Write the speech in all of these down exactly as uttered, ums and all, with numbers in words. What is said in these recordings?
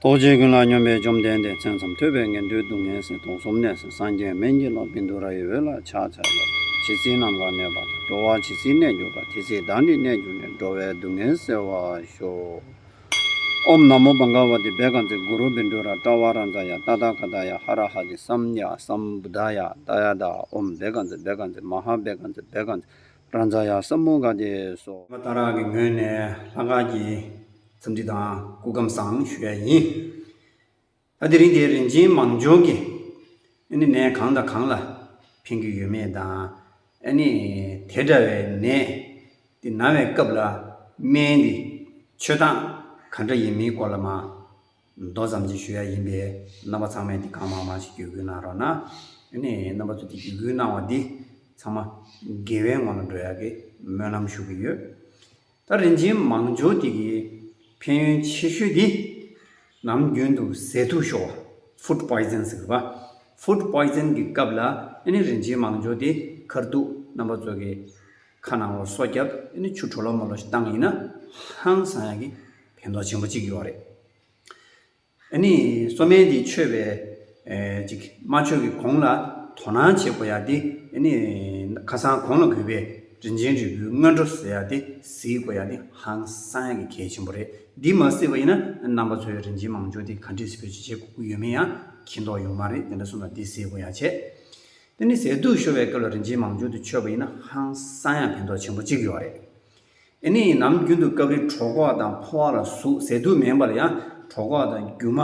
ཐུགས་རྗེ་ཀུན་ལ་སྙོམས་པའི་བཅོམ་ལྡན་འདས། མཚན་ཙམ་ཐོས་པས་ངན་འགྲོའི་སྡུག་བསྔལ་སེལ། དུག་གསུམ་ནད་སེལ་སངས་རྒྱས་སྨན་གྱི་བླ། བཻ་ཌཱུརྱ་ཡི་འོད་ལ་ཕྱག་འཚལ་ལོ། ཇི་སྲིད་ནམ་མཁའ་གནས་པ་དང་། འགྲོ་བ་ཇི་སྲིད་གནས་གྱུར་པ། དེ་སྲིད་བདག་ནི་གནས་གྱུར་ནས། འགྲོ་བའི་སྡུག་བསྔལ་སེལ་བར་ཤོག། ཨོཾ་ན་མོ་བྷ་ག་ཝ་ཏི་བྷེ་ག་ཛི་གུ་རུ་བཻ་ཌཱུརྱ་ཏྲ་ཝ་ར་ཛཱ་ཡ་ཏ་ཐཱ་ག་ཏཱ་ཡ་ཧ་ར་ཧ་ཏི་སཾ་ཡ་སཾ་བུདྡྷ་ཡ་ཏདྱ་ཐཱ། ཨོཾ་བྷེ་ག་ཛི་བྷེ་ག་ཛི་མ་ཧཱ་བྷེ་ག་ཛི་བྷེ་ག་ཛི་རཱ་ཛཱ་ཡ་སཾ་མུདྒ་ཏེ་སྭཱ་ཧཱ། མ་ཏཱ་ར་གི་ངོས་ནས་ལྷག་དཀར་གྱི་འཚམས་འདྲི་དང་སྐུ་ཁམས་བཟང་ཞུ་ཡ་ཡིན། ད་དེ་རིང་དེ་རིན་ཆེན་མང་སྦྱོར་གྱི་ཨ་ནི་ནད་གང་དང་གང་ལ་ཕན་གྱི་ཡོད་མེད་དང་། ཨ་ནི་དེ་འདྲ་བའི་ནད་དེ་ན་བའི་སྐབས་ལ་སྨན་དེ་མཆོད་སྟངས་ག་འདྲ་ཡིན་མིན་སྐོར་ལ་མ་མདོ་ཙམ་ཅིག་ཞུ་ཡ་ཡིན་པས། རྣམ་པ་ཚང་མས་འདི་གང་མང་མང་ཞིག་བརྒྱུད་སྐུལ་གནང་རོགས་གནང་། ཨ་ནི་རྣམ་པ་ཚོ་འདི་བརྒྱུད་སྐུལ་གནང་བ་འདི་ཚང་མ་དགེ་བའི་ངང་ལ་འགྲོ་ཡ་གི་སྨོན་ལམ་ཞུ་གི་ཡོད། ད་རིན་ཆེན་མང་སྦྱོར་འདི་གི་ཕན་ཡོན་ཆེ་ཤོས་འདི་ནམ་རྒྱུན་དུ་ཟས་དུག་ཤོར་བ། ཕུཌ་པོའི་ཛན་ཟེར་གི་རེད་པ། ཕུཌ་པོའི་ཛན་གྱི་སྐབས་ལ་ཨ་ནི་རིན་ཆེན་མང་སྦྱོར་འདི་ཁ་ཐུག་རྣམ་པ་ཚོ་གི་ཁ་ནང་ལ་སོ་བརྒྱབ། ཨ་ནི་ཆུ་དྲོ་ལོ་མོ་ལོ་ཞིག་བཏང་ཡིན་ན་ཧང་སང་ཡ་གི་ཕན་ཐོགས་ཆེན་པོ་གཅིག་ཡོད་རེད། ཨ་ནི་སོ་སྨན་འདི་མཆོད་པའི་ཨེ་ཅིག་མ་མཆོད་ཀྱི་གོང་ལ་དོ་སྣང་བྱེད་དགོས་ཡ་འདི། ཨ་ནི་ཁ་སང་གོང་ལ་གོས་པའི་རིན་ཆེན་རིལ་བུའི་སྔོན་འགྲོ་ཟེར་ཡ་འདི་གཟིགས་དགོས་ཡ་འདི་ཧང་སང་ཡ་གི་གལ་ཆེན་པོ་རེད། འདི་མ་གཟིགས་པ་ཡིན་ན་རྣམ་པ་ཚོས་རིན་ཆེན་མང་སྦྱོར་འདི་ག་འདྲས་སེ་བེད་སྤྱོད་བྱེད་དགོས་ཀྱི་ཡོད་མེད་ཡང་མཁྱེན་རྟོགས་ཡོང་མ་རེད། དེ་འདྲ་སོང་ཙང་འདི་གཟིགས་དགོས་ཡ་བྱས། དེ་ནི་ཟས་དུག་ཤོར་བའི་སྐབས་ལ་རིན་ཆེན་མང་སྦྱོར་དེ་མཆོད་པ་ཡིན་ན་ཧང་སང་ཡང་ཕན་ཐོགས་ཆེན་པོ་གཅིག་ཡོད་རེད། ཨ་ནི་ནམ་རྒྱུན་དུ་སྐབས་རེ་གྲོད་ཁོག་དང་ཕོ་བ་ལ་ཟུག་ཟས་དུག་མིན་པ་ལ་ཡང་གྲོད་ཁོག་དང་རྒྱུ་མ།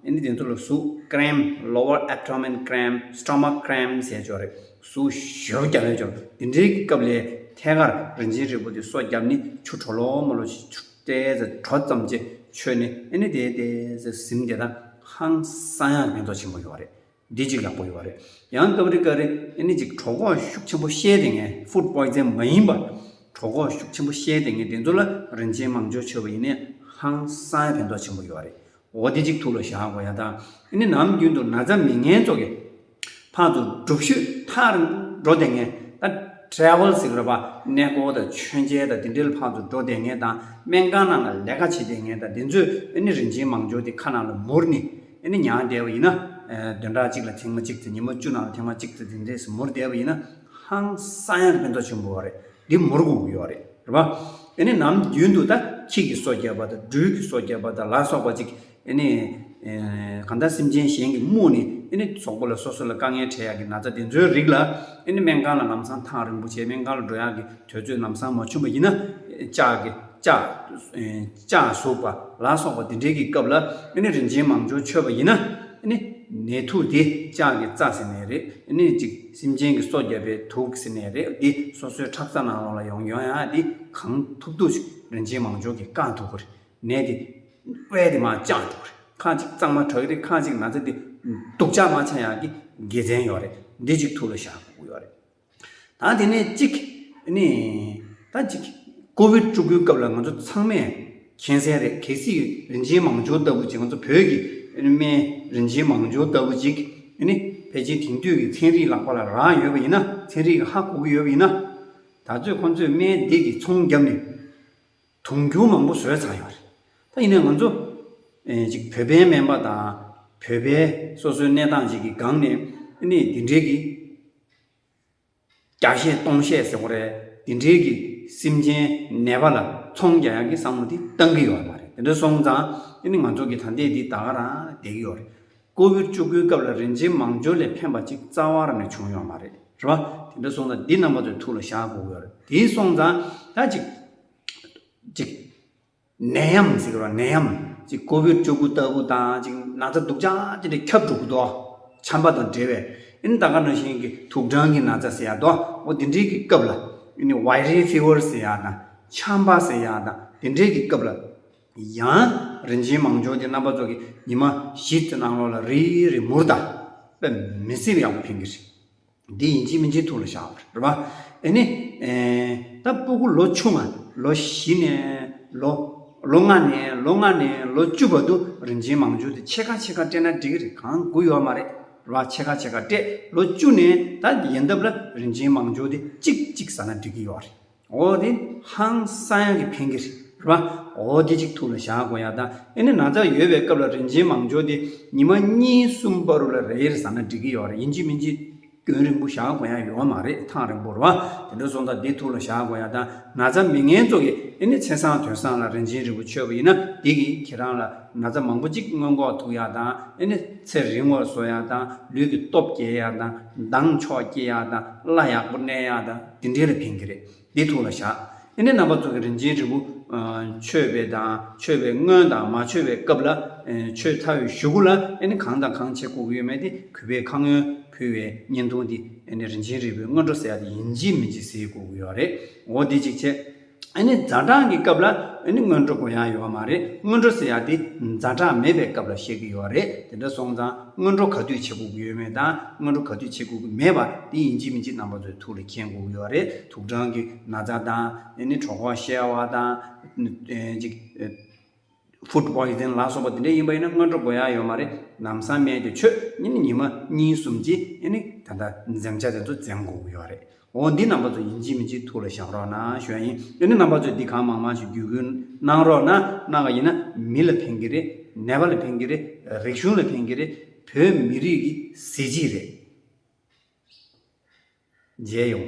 ཨ་ནི་དེ་ཚོ་ལ་ཟུག cramp, lower abdomen cramp, stomach cramp ཟེར་ཡ་ཅིག་ཡོད་རེད། ཟུག་ཞེ་པོ་རྒྱག་ཡ་ཅིག་ཡོད་རེད། དེ་འདྲའི་སྐབས་ལ་ཐད་ཀར་རིན་ཆེན་རིལ་བུ་དེ་སོ་བརྒྱབ་ནས་ཆུ་དྲོ་ལོ་མོ་ལོ་ཞིག་ཆུ་ཏོག་ཙམ་དྲོ་ཙམ་ཅིག་མཆོད་ནས། ཨ་ནི་དེ་དེ་ཟིན་དེ་དང་ཧང་སང་ཡང་ཕན་ཐོགས་ཆེན་པོ་ཡོད་རེད། འདི་གཅིག་ཡག་པོ་ཡོད་རེད། ཡང་སྐབས་རེ་སྐབས་རེ་ཨ་ནི་ཅིག་གྲོད་ཁོག་ཤུགས་ཆེན་པོ་བཤལ་བསྡད་མཁན། ཕུཌ་པོའི་ཛན་མ་ཡིན་པ་གྲོད་ཁོག་ཤུགས་ཆེན་པོ་བཤལ་བསྡད་མཁན་དེ་ཚོ་ལ་རིན་ཆེན་མང་སྦྱོར་མཆོད་པ་ཡིན་ན་ཧང་སང་ཡང་ཕན་ཐོགས་ཆེན་པོ་ཡོད་རེད། འོ་འདི་གཅིག་ཐུགས་ལ་བཞག་དགོས་ཡ་དང་། ཨ་ནི་ནམ་རྒྱུན་དུ་ན་ཚ་མེད་མཁན་ཚོ་གིས་ཕར་ཚུར་སྒྲུབ་ཤུགས་ཐག་རིང་འགྲོ་བསྡད་མཁན། ད་ཊེ་རེ་ཝལ་ཟེར་གི་རེད་པ། གནས་སྐོར་དང་མཆོད་མཇལ་དང་དེ་འདྲའི་ལ་ཕར་ཚུར་འགྲོ་བསྡད་མཁན་དང་། སྨན་ཁང་ནང་ལ་ལས་ཀ་བྱེད་བསྡད་མཁན་དང་དེ་ཚོས་ཨ་ནི་རིན་ཆེན་མང་སྦྱོར་དེ་ཁ་ནང་ལ་མུར་ནས་ཨ་ནི་ཉར་བསྡད་པ་ཡིན་ན། ཨ་བདུན་ཕྲག་གཅིག་ལ་ཐེངས་མ་གཅིག་ཙམ། ཉི་མ་བཅུ་ནང་ལ་ཐེངས་མ་གཅིག་ཙམ་དེ་འདྲས་སུ་མུར་བསྡད་པ་ཡིན་ན་ཧང་སང་ཡང་ཕན་ཐོགས་ཆེན་པོ་རེད། འདི་མུར་དགོས་ཀྱི་ཡོད་རེད། རེད་པ། ཨ་ནི་ནམ་རྒྱུན་དུ་ད་ཁྱི་གིས་སོ་བརྒྱབ་པ་དང་སྦྲུལ་གྱིས་སོ་བརྒྱབ་པ་དང་ལ་སོགས་པ་ཅིག་ཨ་ནི་ཨེ་གང་ལྟར་སེམས་ཅན་གཞན་གྱིས་རྨུགས་ནས་ཨ་ནི་གཟུགས་པོ་ལ་སོ་སོ་ལ་དཀའ་ངལ་འཕྲད་ཡག་གི་ན་ཚ་དེ་ཚོའི་རིགས་ལ་ཨ་ནི་སྨན་ཁང་ལ་ལམ་སང་ཐག་རིང་པོ་བྱས། སྨན་ཁང་ལ་འགྲོ་ཡག་གི་དུས་ཚོད་ལམ་སང་མ་བྱུང་བ་ཡིན་ན། ལྕགས་ཀྱི་ལྕགས་ཨེ་ལྕགས་ཟུག་པ་ལ་སོགས་པ་དེ་འདྲའི་གི་སྐབས་ལ་ཨ་ནི་རིན་ཆེན་མང་སྦྱོར་མཆོད་པ་ཡིན་ན། ཨ་ནི་ནད་དུག་དེ་ལྕགས་ཀྱི་རྩ་ཟེར་ནའི་རེད། ཨ་ནི་ཅིག་སེམས་ཅན་གྱིས་སོ་བརྒྱབ་པའི་དུག་ཟེར་ནའི་རེད། དེ་སོ་སོའི་ཁྲག་རྩ་ནང་ལོགས་ལ་ཡོང་ཡོང་ཡག་དེ་གང་ཐུབ་ཐུབ་ཅིག་རིན་ཆེན་མང་སྦྱོར་གྱིས་བཀག་ཐུབ་ཀྱི་རེད། ནད་དེ་དཔེ་དེ་མར་བཅག་འགྲོ་གི་རེད། ཁ་ཅིག་གཙང་མ་དྲག་གི་རེད། ཁ་ཅིག་ན་ཚ་དེ་སྡུག་ཅག་མ་ཆགས་ཡག་གི་དགེ་མཚན་ཡོད་རེད། འདི་གཅིག་ཐུགས་ལ་བཞག་དགོས་ཀྱི་ཡོད་རེད། ད་དེ་ནས་གཅིག་ནི་ད་གཅིག་ཀོ་བིཌ་བཅུ་དགུའི་སྐབས་ལ་ང་ཚོ་ཚང་མས་མཁྱེན་གསལ་རེད། གལ་སྲིད་རིན་ཆེན་མང་སྦྱོར་ལྟ་བུ་ཅིག་ང་ཚོ་བོད་ཀྱི་སྨན་རིན་ཆེན་མང་སྦྱོར་ལྟ་བུ་ཅིག་ནི་ཕལ་ཆེར་དེང་དུས་ཀྱི་ཚན་རིག་ལག་པ་ལ་རག་ཡོད་པ་ཡིན་ན། ཚན་རིག་གིས་ཧ་གོ་གི་ཡོད་པ་ཡིན་ན། ད་གཟོད་ཁོང་ཚོས་སྨན་འདི་གི་ཚོང་བརྒྱབ་ནས་དུང་ཕྱུར་མང་པོ་བཟོས་ཚར་ཡོད་རེད། ད་ཡིན་ནའི་ང་ཚོ་ཨེ་ཅིག་བོད་པའི་སྨན་པ་དང་བོད་པའི་སོ་སོའི་གནས་སྟངས་ཅིག་གི་སྒང་ནས་ནི་འདི་འདྲའི་གི་བརྒྱ་བཤད་སྟོང་བཤད་ཟེར་དགོས་རེད། དེ་འདྲའི་གི་སེམས་ཅན་ནད་པ་ལ་ཚོང་རྒྱག་ཡག་གི་བསམ་བློ་དེ་བཏང་གི་ཡོད་མ་རེད། དེ་འདྲ་སོང་ཙང་ཨ་ནི་ང་ཚོ་གི་ད་ལྟའི་འདི་ད་ག་རང་བསྡད་ཀྱི་ཡོད་རེད། ཀོ་བིཌ་བཅུ་དགུའི་སྐབས་ལ་རིན་ཆེན་མང་སྦྱོར་ལས་ཕན་པ་ཅིག་རྩ་བ་རང་ནས་བྱུང་ཡོད་མ་རེད། རེད་བ། དེ་འདྲ་སོང་ཙང་འདི་རྣམ་པ་ཚོས་ཐུགས་ལ་བཞག་དགོས་ཀྱི་ཡོད་རེད། དེ་སོང་ཙང་ད་ཅིག་ཅིག་ནད་ཡམས་ཟེར་གི་རེད། ནད་ཡམས་ཅིག་ཀོ་བིཌ་བཅུ་དགུ་ལྟ་བུ་དང་ཅིག་ན་ཚ་སྡུག་ཅག་ཅིག་འདྲ་ཁྱབ་འགྲོ་གི་འདུག་ཆམ་པ་དང་འབྲེལ་བའི། ཨ་ནི་ད་ག་ནང་བཞིན་གྱི་དུག་སྦྲང་གི་ན་ཚ་ཟེར་ཡག་འདུག་འོ་དེ་འདྲའི་གི་སྐབས་ལ། ཨ་ནི་ཝའི་རལ་ཕི་ཝར་ཟེར་ཡག་དང་ཆམ་པ་ཟེར་ཡག་དང་དེ་འདྲའི་གི་སྐབས་ལ། ཡང་རིན་ཆེན་མང་སྦྱོར་དེ་རྣམ་པ་ཚོ་གིས་ཉི་མ་བཞི་ཙམ་ནང་ལོགས་ལ་རེ་རེ་མུར་ད་དཔེ་མི་སྲིད་པ་ཡག་པོ་ཕན་གི་རེད། འདི་ཡིན་གཅིག་མིན་གཅིག་ཐུགས་ལ་བཞག་པ་རེད་བ། ཨ་ནི། ཨེ། ད་སྤུ་གུ་ལོ་ཆུང་བ་ལོ་བཞི་ནས་ལོ། ལོ་ལྔ་ནས་ལོ་ལྔ་ནས་ལོ་བཅུ་བར་དུ་རིན་ཆེན་མང་སྦྱོར་དེ་ཕྱེད་ཀ་ཕྱེད་ཀ་སྤྲད་ན་འགྲིག་གི་རེད། གང་དགོས་ཡོད་མ་རེད་བ། ཕྱེད་ཀ་ཕྱེད་ཀ་སྤྲད། ལོ་བཅུ་ནས་ད་ཡན་འདབ་ལ་རིན་ཆེན་མང་སྦྱོར་དེ་གཅིག་གཅིག་ཟ་ན་འགྲིག་གི་ཡོད་རེད། འོ་དེ་ཧང་སང་ཡག་གི་ཕན་གི་རེད། རེད་བ། འོ་དེ་གཅིག་ཐུགས་ལ་བཞག་དགོས་ཡ་དང་། ཨེ་ནི་ན་ཚ་ཡོད་པའི་སྐབས་ལ་རིན་ཆེན་མང་སྦྱོར་དེ་ཉི་མ་གཉིས་གསུམ་བར་དུ་ལ་རེ་རེ་ཟ་ན་འགྲིག་གི་ཡོད་རེད། ཡིན་གཅིག་མིན་གཅིག་རྒྱུན་རིང་པོ་བཞག་དགོས་ཡ་ཡོད་མ་རེད། ཐག་རིང་པོ་རེད་བ། དེ་འདྲ་སོང་ཙང་འདི་ཐུགས་ལ་བཞག་དགོས་ཡ་དང་། ན་ཚ་མེད་མཁན་ཚོ་གིས་ཨེ་ནི་ཚེས་བཟང་དུས་བཟང་ལ་རིན་ཆེན་རིལ་བུ་མཆོད་པ་ཡིན་ན་འདི་གིས་ཁྱེད་རང་ལ་ན་ཚ་མང་པོ་གཅིག་སྔོན་འགོག་ཐུབ་ཡ་དང་། ཨེ་ནི་ཚེ་རིང་བར་བཟོ་ཡ་དང་། ལུས་ཀྱི་སྟོབས་སྐྱེད་ཡ་དང་། མདངས་མཆོག་སྐྱེད་ཡ་དང་། བླ་ཡག་པོ་གནས་ཡ་དང་། དེ་འདྲའི་ལ་ཕན་གྱི་རེད། འདི་ཐུགས་ལ་བཞག་ཨེ་ནི་རྣམ་པ་ཚོ་གི་རིན་ཆེན་རིལ་བུ་མཆོད་པའི་དང་། མཆོད་པའི་སྔོན་དང་། མ་མཆོད་པའི་སྐབས་ལ། མཆོད་ཚར་བའི་གཞུག་གུ་ལ་ཨེ་ནི་གང་དང་གང་བྱེད་དགོས་ཀྱི་ཡོད་མེད་དེ། གུས་པས་ཁ་སྔོན་ཕུལ་བའི་བརྙན་ཐུང་འདི་ཨེ་ནི་རིན་ཆེན་རིལ་བུའི་སྔོན་འགྲོ་ཟེར་ཡ་དེ་ཡིན་གཅིག་མིན་གཅིག་ཟེར་དགོས་ཀྱི་ཡོད་རེད། འོ་དེ་གཅིག་བྱས། ཨེ་ནི་ཛ་དྲག་གི་སྐབས་ལ་ཨེ་ནི་སྔོན་འགྲོ་དགོས་ཡ་ཡོད་མ་རེད། སྔོན་འགྲོ་ཟེར་ཡ་དེ་ཛ་དྲག་མེད་པའི་སྐབས་ལ་བཤད་ཀྱི་ཡོད་རེད། དེ་འདྲ་སོང་ཙང་སྔོན་འགྲོ་ག་དུས་བྱེད་དགོས་ཀྱི་ཡོད་མེད་དང་། སྔོན་འགྲོ་ག་དུས་བྱེད་དགོས་ཀྱི་མེད་པ་དེ་ཡིན་གཅིག་མིན་གཅིག་རྣམ་པ་ཚོའི་ཐུགས་ལ་མཁྱེན་དགོས་ཀྱི་ཡོད་རེད། དུག་སྦྲང་གི་ན་ཚ་དང་། ཨེ་ནི་གྲོད་ཁོག་བཤལ་བ་དང་། ཨེ་ཅིག་ཨེ་ཕུཌ་པོའི་ཛན་ལ་སོགས་པ་དེ་འདྲ་ཡིན་པ་ཡིན་ན་སྔོན་འགྲོ་དགོས་ཡ་ཡོད་མ་རེད། ལམ་སང་སྨན་དེ་མཆོད། ཨེ་ནི་ཉི་མ་གཉིས་གསུམ་གྱིས་ཨེ་ནི་ད་ལྟ་འཛེམ་བྱ་དེ་ཚོ་འཛེམ་དགོས་ཀྱི་ཡོད་རེད། འོ་འདི་རྣམ་པ་ཚོ་ཡིན་གཅིག་མིན་གཅིག་ཐུགས་ལ་བཞག་རོགས་གནང་ཞུ་ཡ་ཡིན། ཨེ་ནི་རྣམ་པ་ཚོས་འདི་གང་མང་མང་ཞིག་བརྒྱུད་སྐུལ་གནང་རོགས་གནང་། གནང་བ་ཡིན་ན་མི་ལ་ཕན་གྱི་རེད། ནད་པ་ལ་ཕན་གྱི་རེད། རིག་གཞུང་ལ་ཕན་གྱི་རེད། བོད་མི་རིགས་ཀྱི་གཟི་བརྗིད་རེད། མཇལ་ཡོང་།